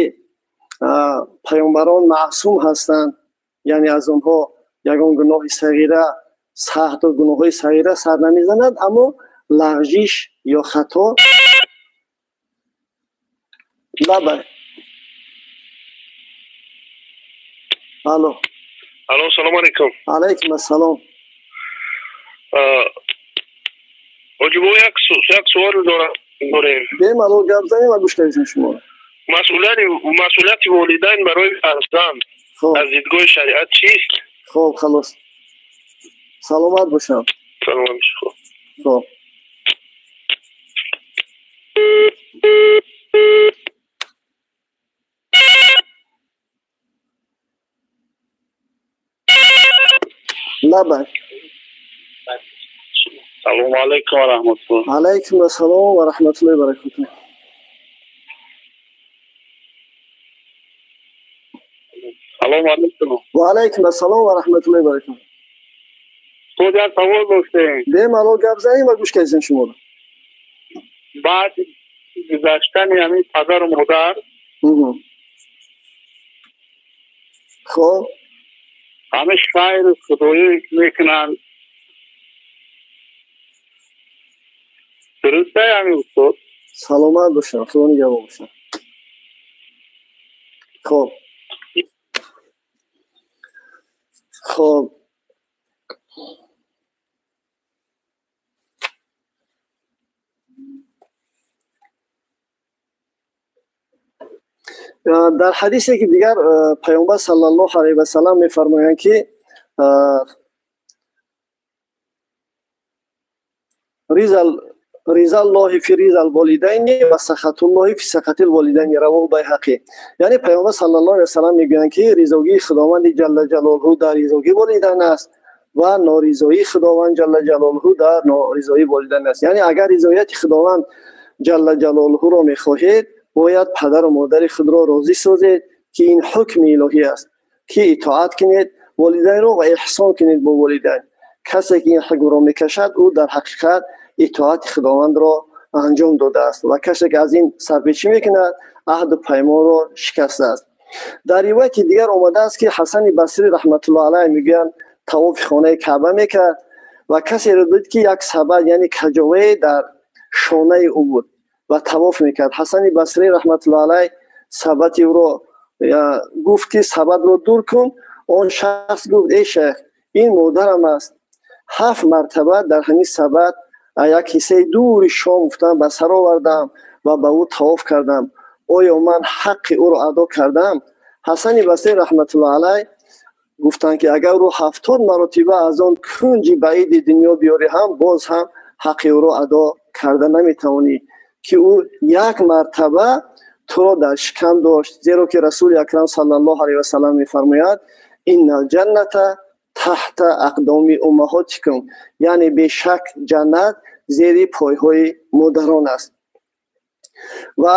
паёмбарон маъсум ҳастанд, яъне аз онҳо ягон гуноҳи сағира, ҳатто гуноҳҳои сағира сар намезанад, аммо лағжиш ё хато. Лабай. Алло. Алло, салому алайкум. Алайкум ассалом. Ҳоҷибо, як суол дорам. Бемалол гап занем ва гӯш кардем шуморо. Масъулияти волидайн барои фарзанд аз дидгоҳи шариат чист? Хоб, халос. Саломат бошам. Саломат. Хоб. Лабай. Салому алайкум ва раҳматуллоҳ. Алайкум ассалом ва раҳматуллоҳи ва баракатуҳ. Салому алайкум. Ва алайкум ассалом ва раҳматуллоҳи ва баракатуҳ. Худ як савол доштем. Бемалол гап занем ва гӯш кардем шуморо. Баъд гузаштани ҳамин падару модар, Хуб, ҳамеш хайру худоӣ мекунанд. Дуруст ҳамин устод? Саломат бошанд, Худо нигаҳбон бошанд. Хуб, хуб, дар ҳадисе ки дигар Паёмбар саллаллоҳу алайҳи васаллам мефармоянд, ки ризаллоҳи фи ризал волидайни ва сахатуллоҳи фи сахатил волидайни, равоҳу Байҳақӣ. Яъне Паёмбар саллаллоҳу алайҳи васаллам мегӯянд, ки ризогии Худованди ҷалла ҷалолуҳу дар ризогии волидайн аст ва норизоии Худованд ҷалла ҷалолуҳу дар норизоии волидайн аст. Яъне агар ризояти Худованд ҷалла ҷалолуҳуро мехоҳед, бояд падару модари худро розӣ созед, ки ин ҳукми илоҳӣ аст, ки итоат кунед волидайнро ва эҳсон кунед бо волидайн. Касе ки ин ҳукмро мекашад, ӯ дар ҳақиқат итоати Худовандро анҷом додааст ва касе ки аз ин сарпечӣ мекунад, аҳду паймонро шикастааст. Дар ривояти дигар омадааст, ки Ҳасани Басрӣ раҳматуллоҳ алайҳ мегӯянд, тавофи хонаи Каъба мекард ва касеро дид, ки як сабад, яъне каҷовае, дар шонаи ӯ буд ва тавоф мекард. Ҳасани Басрӣ раҳматуллоҳ алайҳ сабати ӯро гуфт, ки сабадро дур кун. Он шахс гуфт: эй шайх, ин модарам аст, 7 мартаба дар ҳамин сабад як ҳиссаи дури шом гуфтам ба сар овардам ва ба ӯ тавоф кардам. Оё ман ҳаққи ӯро адо кардам? Ҳасани Басрӣ раҳматуллоҳ алайҳ гуфтанд, ки агар ӯ 70 маротиба аз он кунҷи баиди дунё биёрӣ ҳам, боз ҳам ҳаққи ӯро адо карда наметавонӣ, ки ӯ як мартаба туро дар шикам дошт. Зеро ки Расули Акрам саллаллоҳу алайҳи васаллам мефармояд: иннал ҷанната таҳта ақдоми уммаҳотикум, яъне бешак ҷаннат зери пойҳои модарон аст. Ва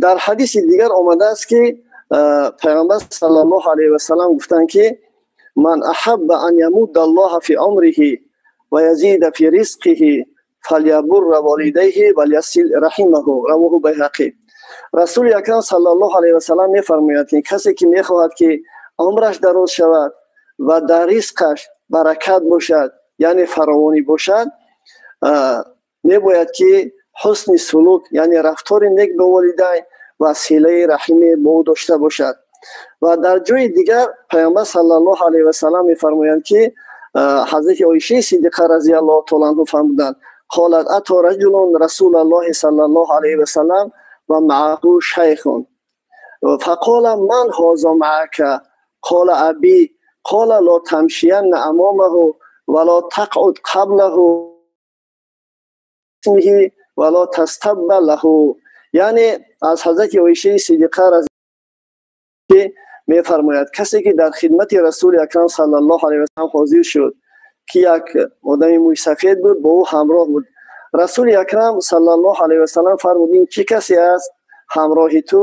дар ҳадиси дигар омадааст, ки Пайғамбар саллаллоҳу алайҳи васаллам гуфтанд, ки ман аҳабба ан ямудда Аллоҳа фи умриҳи ва язида фи ризқиҳи фалябурра волидайҳи валясил раҳимаҳу, равоҳу Байҳақӣ. Расули Акрам саллаллоҳу алайҳи васаллам мефармояд, ки касе ки мехоҳад, ки умраш дароз шавад ва дар ризқаш баракат бошад, яъне фаровонӣ бошад, мебояд ки ҳусни сулук, яъне рафтори нек бо волидайн ва силаи раҳиме бо ӯ дошта бошад. Ва дар ҷои дигар Паёмбар саллаллоҳу алайҳи васаллам мефармоянд, ки ҳазрати Оишаи Сиддиқа разияллоҳу таоло анҳу фармуданд: қолат ато раҷулун расулаллоҳи саллаллоҳу алайҳи васаллам ва маъаҳу шайхун фақола ман ҳоза маака қола аби қола ло тамшиянна амомаҳу ва ло тақъуд қаблаҳу ва ло тастабба лаҳу. Яъне аз ҳазрати Оишаи Сиддиқа мефармояд, касе ки дар хидмати Расули Акрам саллаллоҳу алайҳи васаллам ҳозир шуд, ки як одами мӯйсафед буд, бо ӯ ҳамроҳ буд. Расули Акрам саллаллоҳу алайҳи васаллам фармуд: ин чӣ касе аст ҳамроҳи ту?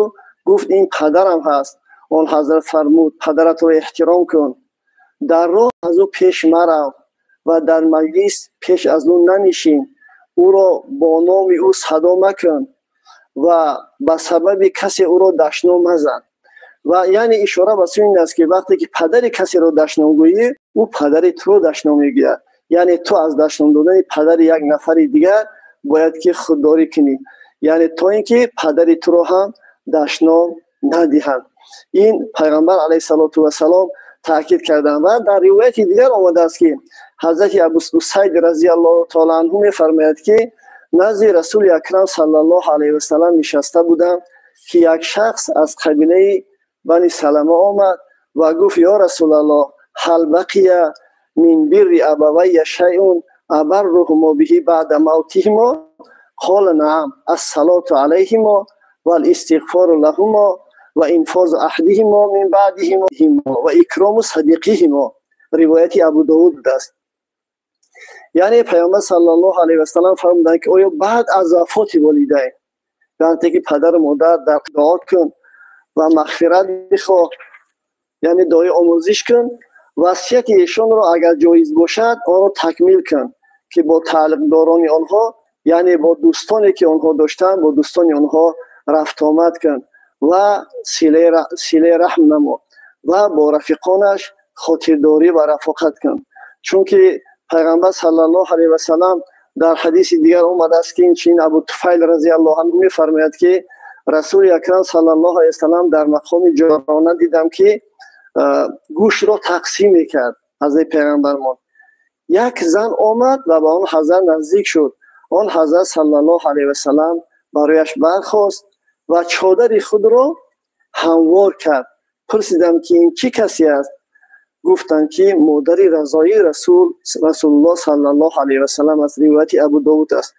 Гуфт: ин падарам ҳаст. Он ҳазрат фармуд: падаратро эҳтиром кун, дар роҳ аз ӯ пеш марав ва дар маҷлис пеш аз ӯ нанишин, ӯро бо номи ӯ садо макун ва ба сабаби касе ӯро дашном мазан. Ва яъне ишора ба сӯи ин аст, ки вақте ки падари касеро дашном гӯӣ, ӯ падари туро дашном мегӯяд. Яъне ту аз дашном додани падари як нафари дигар бояд ки худдорӣ кунӣ, яъне то ин ки падари туро ҳам дашном надиҳанд. Ин Пайғамбар алайҳиссалоту вассалом таъкид карданд. Ва дар ривояти дигар омадааст, ки ҳазрати Абу Усайд разияллоҳу таоло анҳу мефармояд, ки назди Расули Акрам саллаллоҳу алайҳи васаллам нишаста будам, ки як шахс аз қабилаи Бани Салама омад ва гуфт: ё Расулаллоҳ, ҳал бақия мин бирри абавайя шайъун абарруҳумо биҳи баъда мавтиҳимо? Қола наам, ассалоту алайҳимо вал истиғфору лаҳумо ва инфозу аҳдиҳимо мин баъдиҳимо ва икрому садиқиҳимо. Ривояти Абу Довуд будааст. Яъне Паёмбар саллаллоҳу алайҳи васаллам фармуданд, ки оё баъд аз вафоти волидайн, вақте ки падару модар дар дуо кун ва мағфират бихоҳ, яъне дуои омӯзиш кун, васияти эшонро агар ҷоиз бошад онро такмил кун, ки бо тааллуқдорони онҳо, яъне бо дӯстоне ки онҳо доштанд, бо дӯстони онҳо рафтуомад кун Ва силаи раҳм намо ва бо рафиқонаш хотирдорӣ ва рафоқат кун, чунки пайғамбар саллаллоҳу алайҳи васаллам дар ҳадиси дигар омадааст, ки инчунин Абу Туфайл разиаллоҳу анҳу мефармояд, ки Расули Акрам саллаллоҳу алайҳи васаллам дар мақоми ҷорона дидам, ки гӯштро тақсим мекард. Ҳазрати пайғамбармон як зан омад ва ба он ҳазрат наздик шуд. Он ҳазрат саллаллоҳу алайҳи васаллам барояш бархост ва чодари худро ҳамвор кард. Пурсидам, ки ин чӣ касе аст? Гуфтанд, ки модари разои Расулуллоҳ саллаллоҳу алайҳи васаллам аст. Ривояти Абу Довуд аст.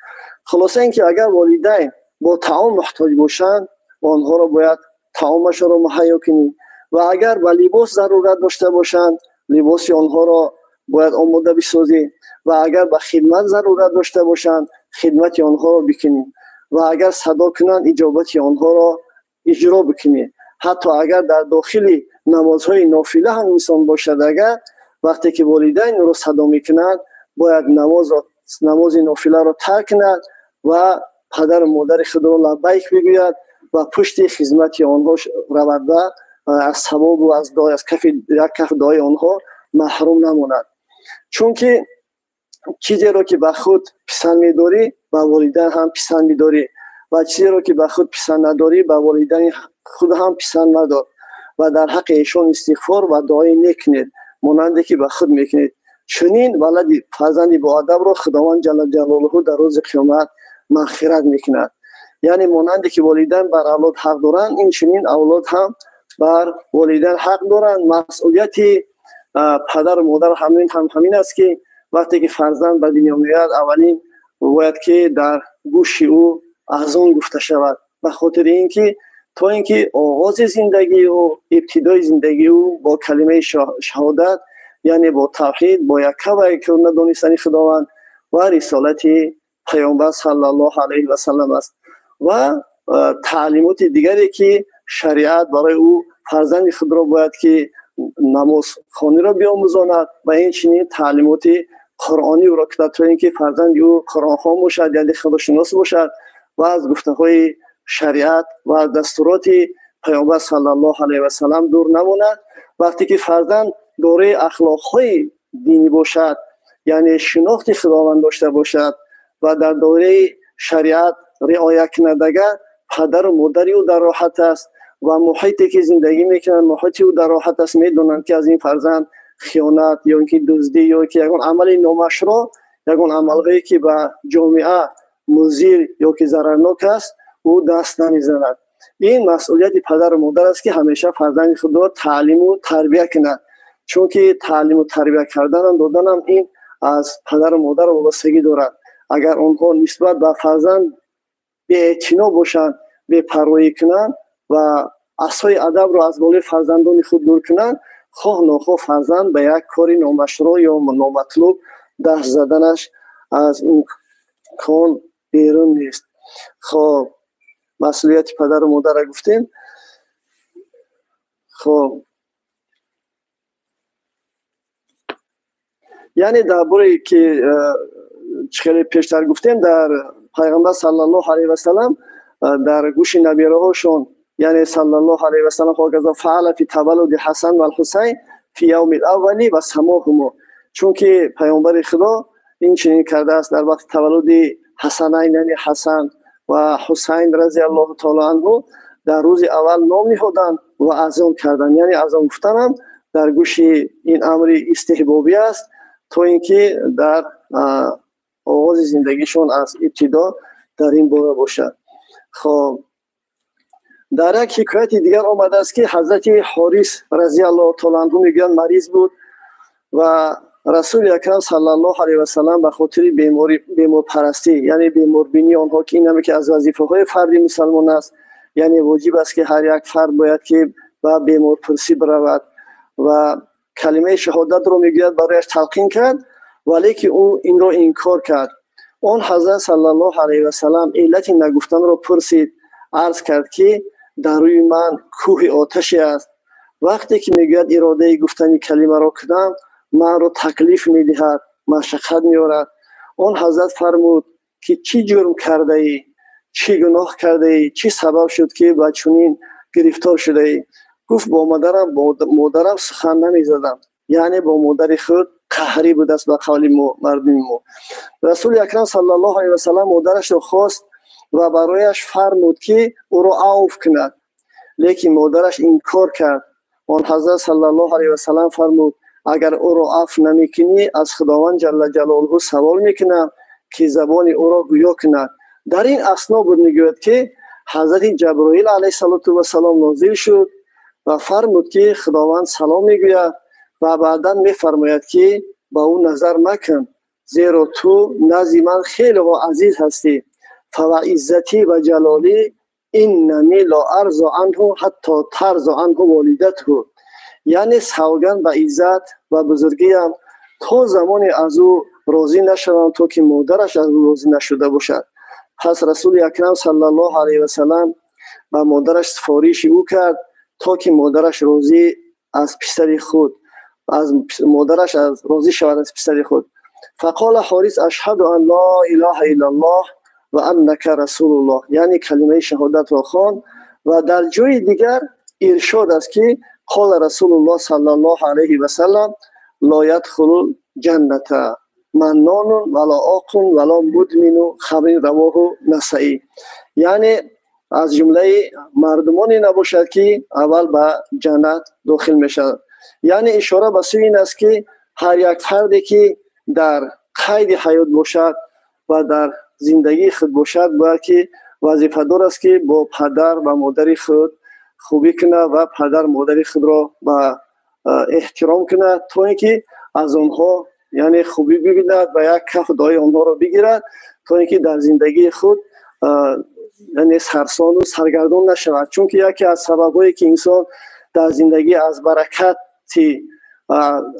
Хулоса ин ки агар волидайн бо таом муҳтоҷ бошанд, онҳоро бояд таомашонро муҳайё кунӣ ва агар ба либос зарурат дошта бошанд, либоси онҳоро бояд омода бисозӣ ва агар ба хидмат зарурат дошта бошанд, хидмати онҳоро бикунӣ ва агар садо кунанд, иҷобати онҳоро иҷро бикунӣ. Ҳатто агар дар дохили намозҳои нофила ҳам инсон бошад, агар вақте ки волидайн ӯро садо мекунанд, бояд намози нофиларо тарк кунад ва падару модари худро лаббайк бигӯяд ва пушти хизмати онҳо равада, аз савобу аз дуои, аз кафи як каф дуои онҳо маҳрум намонад. Чунки чизеро ки ба худ писанд медорӣ, ба волидайн ҳам писанд медорӣ ва чизеро ки ба худ писанд надорӣ, ба волидайни худ ҳам писанд надор ва дар ҳаққи эшон истиғфор ва дуои нек кунед, монанде ки ба худ мекунед. Чунин валади фарзанди боадабро Худованд ҷалла ҷалолуҳу дар рӯзи қиёмат мағфират мекунад. Яъне монанде ки волидайн бар авлод ҳақ доранд, инчунин авлод ҳам бар волидайн ҳақ доранд. Масъулияти падару модар ҳам ҳамин аст, ки вақте ки фарзанд ба дунё меояд, аввалин бояд ки дар гӯши ӯ азон гуфта шавад, ба хотири ин ки то ин ки оғози зиндагии ӯ, ибтидои зиндагии ӯ бо калимаи шаҳодат, яъне бо тавҳид, бо якка ва якка надонистани Худованд ва рисолати пайғамбар саллаллоҳу алайҳи васаллам аст. Ва таълимоти дигаре ки шариат барои ӯ фарзанди худро бояд ки намозхониро биомӯзонад ва инчунин таълимоти қуръонӣ ӯро кунад, то ин ки фарзанди ӯ қуръонхон бошад, яъне худошинос бошад ва аз гуфтаҳои шариат ва аз дастуроти пайғамбар саллаллоҳу алайҳи васаллам дур намонад. Вақте ки фарзанд дораи ахлоқҳои динӣ бошад, яъне шинохти Худованд дошта бошад ва дар доираи шариат риоя кунад, агар падару модари ӯ дар роҳат аст ва муҳите ки зиндагӣ мекунанд, муҳити ӯ дар роҳат аст, медонанд ки аз ин фарзанд хиёнат ё ин ки дуздӣ ё ки ягон амали номашро, ягон амалҳое ки ба ҷомеа музир ё ки зарарнок аст, ӯ даст намезанад. Ин масъулияти падару модар аст, ки ҳамеша фарзанди худро таълиму тарбия кунад, чунки таълиму тарбия карданам доданам ин аз падару модар вобастагӣ дорад. Агар онҳо нисбат ба фарзанд беэътино бошанд, бепарвоӣ кунанд ва асои адабро аз болои фарзандони худ дур кунанд, хоҳ нохоҳ фарзанд ба як кори номашрӯъ ё номатлуб даст заданаш аз имкон берун нест. Хоб, масъулияти падару модарро гуфтем. Хоб, яъне дар бораи ки чӣ хеле пештар гуфтем, дар пайғамбар саллаллоҳу алайҳи васаллам дар гӯши набираҳошон, яъне саллаллоҳу алайҳи васаллам ҳоказо фаъала фи таваллуди Ҳасан вал Ҳусайн фи явмил аввали ва самоҳумо, чунки пайғамбари Худо ин чунин кардааст дар вақти таваллуди Ҳасанайн, яъне Ҳасан ва Ҳусайн разиаллоҳу таоло анҳу, дар рӯзи аввал ном ниҳоданд ва азон карданд. Яъне азон гуфтанам дар гӯши ин амри истиҳбобӣ аст, то ин ки дар оғози зиндагишон аз ибтидо дар ин бора бошад. Хоб, дар як ҳикояти дигар омадааст, ки ҳазрати Ҳорис разиаллоҳу таоло анҳу мегӯянд мариз буд ва Расули Акрам саллаллоҳу алайҳи васаллам ба хотири беморпарастӣ, яъне беморбинии онҳо, ки ин ҳаме ки аз вазифаҳои фарди мусалмон аст, яъне воҷиб аст, ки ҳар як фард бояд ки ба беморпурсӣ биравад ва калимаи шаҳодатро мегӯяд барояш талқин кард, валеки ӯ инро инкор кард. Он ҳазрат саллаллоҳу алайҳи васаллам иллати нагуфтанро пурсид, арз кард, ки дар рӯи ман кӯҳи оташе аст. Вақте ки мегӯяд иродаи гуфтани калимаро кунам, манро таклиф медиҳад, машаққат меорад. Он ҳазрат фармуд, ки чӣ ҷурм кардаӣ, чӣ гуноҳ кардаӣ, чӣ сабаб шуд, ки ба чунин гирифтор шудаӣ? Гуфт бо модарам сухан намезадам, яъне бо модари худ қаҳрӣ будааст ба қавли мардуми мо. Расули акрам саллаллоҳу алайҳи васаллам модарашро хост ва барояш фармуд, ки ӯро авф кунад, лекин модараш инкор кард. Он ҳазрат саллаллоҳу алайҳи васаллам фармуд: агар ӯро афв намекунӣ, аз Худованд ҷалла ҷалолуҳу савол мекунам, ки забони ӯро гӯё кунад. Дар ин асно буд, мегӯяд, ки ҳазрати Ҷаброил алайҳиссалоту вассалом нозил шуд ва фармуд, ки Худованд салом мегӯяд ва баъдан мефармояд, ки ба ӯ назар макун, зеро ту назди ман хеле азиз ҳастӣ. Фава иззатӣ ва ҷалолӣ иннани ла арзо анҳу ҳатто тарзо анҳу волидатҳу, яъне савганд ба иззат ва бузургиям, то замоне аз ӯ розӣ нашавам, то ки модараш аз ӯ розӣ нашуда бошад. Пас Расули акрам саллаллоҳу алайҳи васаллам ба модараш сифориши ӯ кард, то ки модараш розӣ аз писари худ, аз модараш розӣ шавад аз писари худ. Фақола Ҳорис: ашҳаду ан ла илаҳа иллаллоҳ ва аннака расулуллоҳ, яъне калимаи шаҳодатро хонд. Ва дар ҷои дигар иршод аст, ки қола Расулуллоҳ саллаллоҳу алайҳи васаллам: ла ядхулул ҷанната маннонун вала оқун вала мудмину хамрин, равоҳу Насаӣ. Яъне аз ҷумлаи мардумоне набошад, ки аввал ба ҷаннат дохил мешавад. Яъне ишора ба сӯи ин аст, ки ҳар як фарде, ки дар қайди ҳаёт бошад ва дар зиндагии худ бошад, бояд ки вазифадор аст, ки бо падар ва модари худ хубӣ кунад ва падар модари худро ба эҳтиром кунад, то ин ки аз онҳо яъне хубӣ бибинад ва як каф дуои онҳоро бигирад, то ин ки дар зиндагии худ яъне сарсону саргардон нашавад. Чунки яке аз сабабҳое, ки инсон дар зиндагӣ аз баракати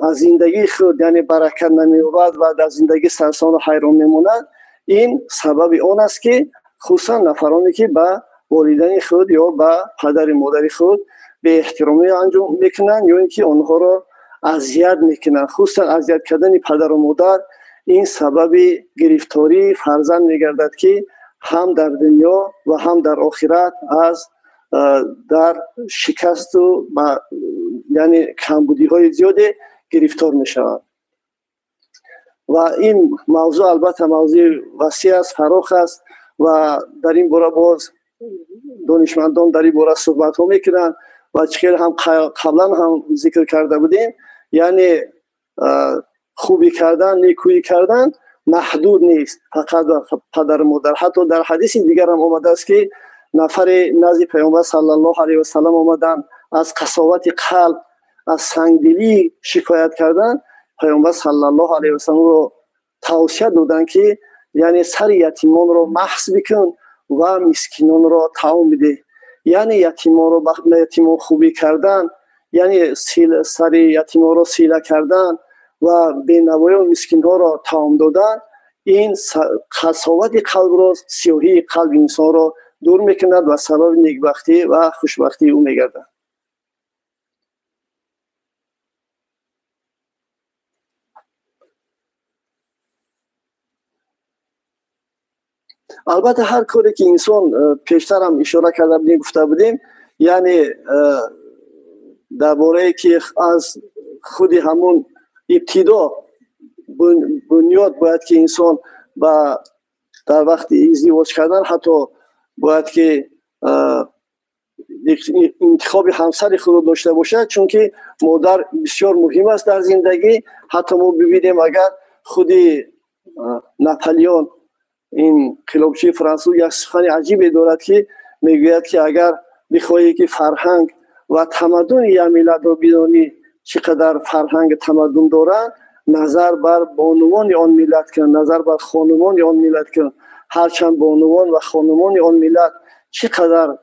аз зиндагии худ яъне баракат намеёбад ва дар зиндагӣ сарсону ҳайрон мемонад, ин сабаби он аст, ки хусусан нафароне, ки ба волидайни худ ё ба падари модари худ беэҳтиромӣ анҷом мекунанд ё ин ки онҳоро азият мекунанд. Хусусан азият кардани падару модар ин сабаби гирифтории фарзанд мегардад, ки ҳам дар дунё ва ҳам дар охират аз дар шикасту яъне камбудиҳои зиёде гирифтор мешавад. Ва ин мавзӯъ албатта мавзӯи васеъ аст, фарох аст ва дар ин бора боз донишмандон дар ин бора суҳбатҳо мекунанд. Ва чӣ хел ҳам қаблан ҳам зикр карда будем, яъне хубӣ кардан, некӯӣ кардан маҳдуд нест фақат ба падару модар. Ҳатто дар ҳадиси дигар ҳам омадааст, ки нафаре назди Паёмбар саллаллоҳу алайҳи васаллам омаданд, аз қасовати қалб, аз сангдилӣ шикоят карданд. Паёмбар саллаллоҳу алайҳи васалламро тавсия доданд, ки яъне сари ятимонро маҳз бикун ва мискинонро таом бидеҳ. Яъне ятимонро ба ятимон хубӣ кардан, яъне сари ятимонро сила кардан ва бенавоён мискинҳоро таом додан, ин қасовати қалбро, сиёҳии қалби инсонро дур мекунад ва сабаби некбахтӣ ва хушбахтии ӯ мегардад. Албатта ҳар коре, ки инсон, пештар ҳам ишора карда будем, гуфта будем, яъне дар борае, ки аз худи ҳамун ибтидо бунёд бояд, ки инсон ба дар вақти издивоҷ кардан ҳатто бояд, ки интихоби ҳамсари худро дошта бошад, чунки модар бисёр муҳим аст дар зиндагӣ. Ҳатто мо бибинем, агар худи Наполеон, ин инқилобчии франсуз, як сухани аҷибе дорад, ки мегӯяд, ки агар бихоҳӣ, ки фарҳанг ва тамаддуни як миллатро бидонӣ, чӣ қадар фарҳанг тамаддун доранд, назар бар бонувони он миллат кун, назар бар хонумони он миллат кун. Ҳарчанд бонувон ва хонумони он миллат чӣ қадар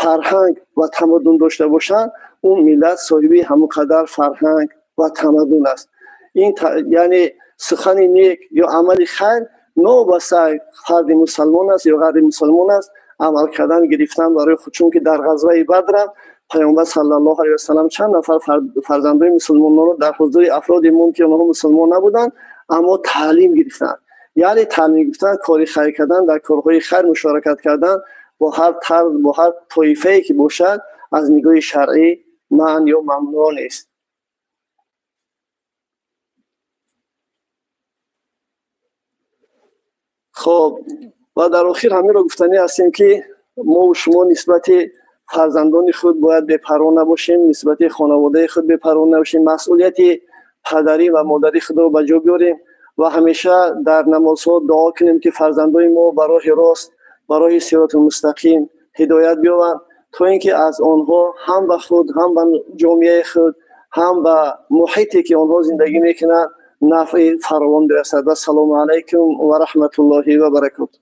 фарҳанг ва тамаддун дошта бошанд, он миллат соҳиби ҳамон қадар фарҳанг ва тамаддун аст. Ин яъне сухани нек ё амали хайр новобаста фарди мусалмон аст ё ғайри мусалмон аст, амал кардан гирифтан барои худ. Чунки дар ғазваи Бадрам Паёмбар саллаллоҳу алайҳи васаллам чанд нафар фарзандои мусулмононро дар ҳузури афроде монд, ки онҳо мусулмон набуданд, аммо таълим гирифтанд. Яъне таълим гирифтан, кори хайр кардан, дар корҳои хайр мушоракат кардан бо ҳар тарз, бо ҳар тоифае ки бошад, аз нигоҳи шаръӣ манъ ё мамнӯъ нест. Хоб, ва дар охир ҳаминро гуфтанӣ ҳастем, ки мо шумо нисбати фарзандони худ бояд бепарво набошем, нисбати хонаводаи худ бепарво набошем, масъулияти падарӣ ва модари худро ба ҷо биёрем ва ҳамеша дар намозҳо дуо кунем, ки фарзандони мо ба роҳи рост, ба роҳи сироти мустақим ҳидоят биёбанд, то ин ки аз онҳо ҳам ба худ, ҳам ба ҷомеаи худ, ҳам ба муҳите ки онҳо зиндагӣ мекунанд, нафъи фаровон бирасад. Вассалому алайкум ва раҳматуллоҳи ва баракоту.